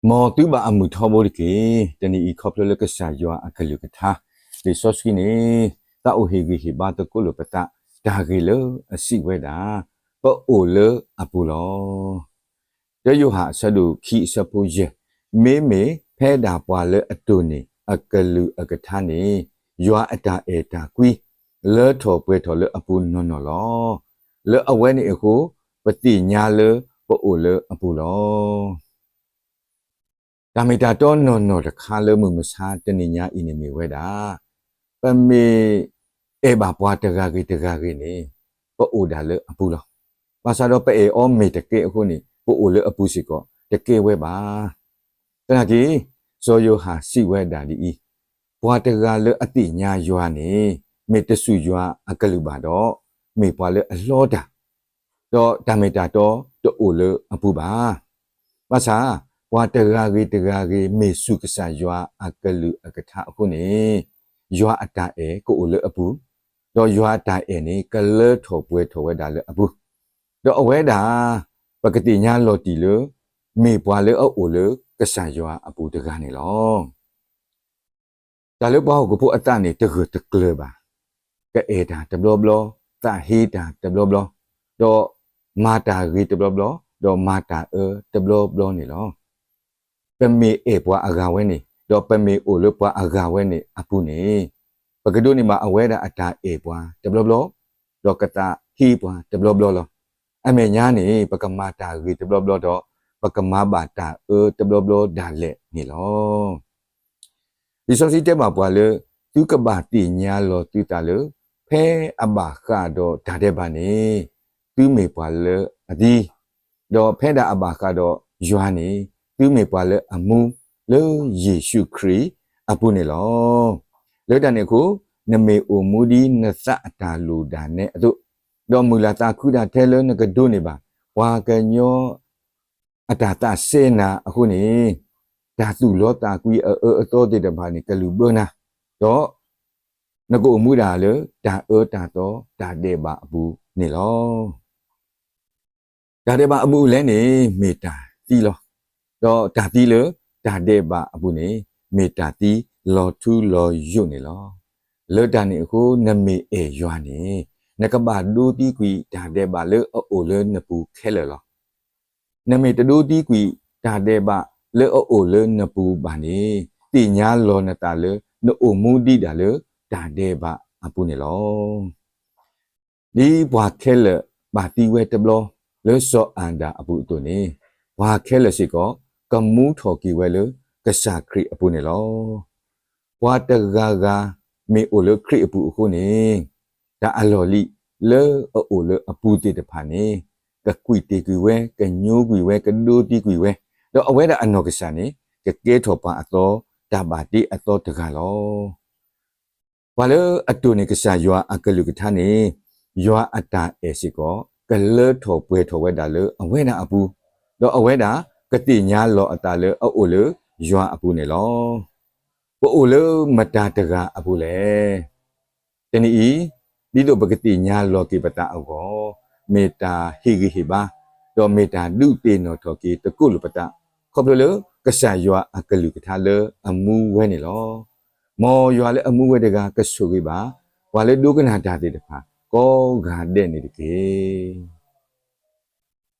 မ်သုဘၣ်အမုာ်ထီဘိတက့ၢ်. တနံၤအံၤခီဖျိလၢကစၢ်ယွၤအကလုၢ်ကထါ လံာ်စီဆှံန့ၣ် သးအိၣ်ဟ့ၣ်ဂံၢ်ဟ့ၣ်ဘါသကိးလိာ်ပသး တၢ်ဂ့ၢ်လၢအစံးဝဲဒၣ် ပအိၣ်လၢအပူၤလီၤ. တၢယိၤဟၣ်အဆၢဒိၣ်ခံအဆၢဖိယဲၢ်, မ့မ့ၢ်ဖဲဒၣ်ပှၤလၢအတိၢ်န့ၢ်အကလုၢ်အကထါန့ၣ် ယွၤအတၢ်အဲၣ်တၢ်ကွံ လၢထီၣ်ပှဲၤထီၣ်လၢအပူၤနီၢ်နီၢ်လီၤ. လၢအဝဲန့ၣ်အဃိ ပသ့ၣ်ညါလၢပအိၣ်လၢအပူၤလီၤ. တၢ်မ့ၢ်တၢ်တီနီၢ်နီၢ်တခါလၢမုၢ်မဆါတနံၤညါအံၤန့ၣ်မ့ၢ်ဝဲဒၣ် ပမ့ၢ်အဲၣ်ဘၣ်ပှၤတဂၤဂ့ၤတဂၤဂ့ၤန့ၣ် ပအိၣ်ဒၣ်လၢအပူၤလီၤ. ဘၣ်ဆၣ်ဒီးပအဲၣ်အီၤမ့ၢ်တကဲအဃိန့ၣ် ပအိၣ်လၢအပူၤစ့ၢ်ကီးတကဲဝဲဘၣ်. သနာ်က့ စီၤယိၤဟၣ်စံးဝဲဒၣ်ဒ်အံၤ, ပှၤတဂၤလၢအသ့ၣ်ညါယွၤန့ၣ် မ့ၢ်တစူၢ်ယွၤအကလုၢ်ဘၣ်ဒီး မ့ၢ်ပှၤလၢအလီတၢ် ဒီးတၢ်မ့ၢ်တၢ်တီတအိၣ်လၢအပူၤဘၣ်. ဘၣ်ဆၣ် ပှၤတဂၤဂ့ၤတဂၤဂ့ၤ မ့ၢ်စူၢ်ကစၢ်ယွၤအကလုၢ်အကထါအဃိန့ၣ် ယွၤအတၢ်အဲၣ်ကအိၣ်လၢအပူၤ, ဒီးယွၤအတၢ်အဲၣ်န့ၣ် ကလၢထီၣ်ပှဲၤထီၣ်ဝဲဒၣ်လၢအပူၤ, ဒီးအဝဲဒၣ် ပကသ့ၣ်ညါလီၤတံၢ်လၢ မ့ၢ်ပှၤလၢအအိၣ်လၢကစၢ်ယွၤအပူၤတဂၤန့ၣ်လီၤ. တၢ်လၢပှၤဟီၣ်ခိၣ်ဖိအသးန့ၣ် တဂၢၢ်တကျၢၤဘၣ်. ကအဲၣ်တၢ်တဘျီဘျီ, သးဟ့တၢ်တဘျီဘျီ, ဒီးမၤတၢ်ဂ့ၤတဘျီဘျီ, ဒီးမၤတၢ်အၢတဘျီဘျီန့ၣ်လီၤ. ပမ့ၢ်အဲၣ်ပှၤအဂၤဝဲန့ၣ်, ဒီးပမ့ၢ်အိၣ်လၢပှၤအဂၤဝဲန့ၣ်အပူၤန့ၣ်, ပကဒိးန့ၢ်ဘၣ်အဝဲဒၣ်အတၢ်အဲၣ်ပှၤတဘျီဘျီ, ဒီးကသးဟ့ပှၤတဘျီဘျီလီၤ. အမဲာ်ညါန့ၣ် ပကမၤတၢ်ဂ့ၤတဘျီဘျီဒီး ပကမၤဘၣ်တၢ်အၢတဘျီဘျီဒၣ်လဲာ်န့ၣ်လီၤ. လံာ်စီဆှံတဲဘၣ်ပှၤလၢ သုကဘၣ်သ့ၣ်ညါလီၤသုသးလၢ ဖဲအဘၣ်ဃးဒီးတၢ်ဒဲးဘးန့ၣ် သုမ့ၢ်ပှၤလၢအသံ, ဒီးဖဲဒၣ်အဘၣ်ဃးဒီးယွၤန့ၣ် သုမ့ၢ်ပှၤလၢအမူလၢယ့ၣ်ၡူးခရံာ်အပူၤန့ၣ်လီၤ. လၢတၢ်န့ၣ်အဃိ နမ့ၢ်အိၣ်မူဒ်နသးအတၢ်လိၣ်ဒၣ်နဲအသိး, ဒီးမုာ်လၤသးခုတၢ်ထဲလၢနကဒိးန့ၢ်ဘၣ် ပှၤကညီ အတၢ်သးစဲနၤအဃိန့ၣ်, တၢ်သူၣ်လီသးကွံအအၢအသီသ့ၣ်တဖၣ်န့ၣ် ကလုၢ်ဘၢနၤ, ဒီးနကအိၣ်မူဒၣ်လၢတၢ်အၢတၢ်သီတၢ်ဒဲးဘးအပူၤန့ၣ်လီၤ. တၢ်ဒဲးဘးအဘူးအလဲန့ၣ် မ့ၢ်တၢ်သံလီၤ. ဒီးတၢ်သံလၢတၢ်ဒဲးဘးအပူၤန့ၣ် မ့ၢ်တၢ်သံလီၤထူလီၤယိာ်န့ၣ်လီၤ. လၢတၢ်န့ၣ်အဃိ နမ့ၢ်အဲၣ်ယွၤန့ၣ် နကဘၣ်ဒိသံကွံာ်တၢ်ဒဲးဘးလၢအအိၣ်လၢနပူၤခဲလၢာ်လီၤ. နမ့ၢ်တဒိသံကွံာ်တၢ်ဒဲးဘးလၢအအိၣ်လၢနပူၤဘၣ်န့ၣ်, သ့ၣ်ညါလီၤနသးလၢ နအိၣ်မူဒံးဒၣ်လၢတၢ်ဒဲးဘးအပူၤန့ၣ်လီၤ. ဒ်ပှၤခဲလၢာ်ဘၣ်သံဝဲတဘျီလၢစီၤအၤဒၣ်အပူၤအသိးန့ၣ်, ပှၤခဲလၢာ်စ့ၢ်ကီး ကမူထီၣ်က့ၤဝဲလၢကစၢ်ခရံာ်အပူၤန့ၣ်လီၤ. ပှၤတဂၤဂၤမ့ၢ်အိၣ်လၢခရံာ်အပူၤအဃိန့ၣ်, တၢ်အလီၢ်လံၤလၢအအိၣ်လၢအပူၤသ့ၣ်တဖၣ်န့ၣ် ကကွံာ်တ့ၢ်ကွံာ်ဝဲ, ကညိကွံာ်ဝဲ, ကဒိသံကွံာ်ဝဲ, ဒီးအဝဲဒၣ်အနီၢ်ကစၢ်န့ၣ် ကကဲထီၣ်ပှၤအသီတၢ်ဘၣ်တ့အသီတဂၤလီၤ. ပှၤလၢအတိၢ်န့ၢ်ကစၢ်ယွၤအကလုၢ်ကထါန့ၣ်, ယွၤအတၢ်အဲၣ်စ့ၢ်ကီး ကလၢထီၣ်ပှဲၤထီၣ်ဝဲဒၣ်လၢအဝဲဒၣ်အပူၤ, ဒီးအဝဲဒၣ်ကသ့ၣ်ညါလီၤအသးလၢအအိၣ်လၢယွၤအပူၤန့ၣ်လီၤ. ပအိၣ်လၢမတၤတဂၤအပူၤလဲၣ်. တနံၤအံၤ, ဒ်သိးပကသ့ၣ်ညါလီၤက့ၤပသးအဂီၢ်, မ့ၢ်တၢ်ဟ့ၣ်ဂံၢ်ဟ့ၣ်ဘါ, ဒီးမ့ၢ်တၢ်ဒုးသ့ၣ်နီၣ်ထီၣ်က့ၤသကိးလိာ်ပသး, ခီဖျိလၢကစၢ်ယွၤအကလုၢ်ကထါလၢအမူဝဲန့ၣ်လီၤ. မ်ယွၤလၢအမူဝဲတဂၤကဆိၣ်ဂ့ၤဘၣ် ပှၤလၢဒိကနၣ်တၢ်သ့ၣ်တဖၣ် ကိးဂၤဒဲးန့ၣ်တက့ၢ်.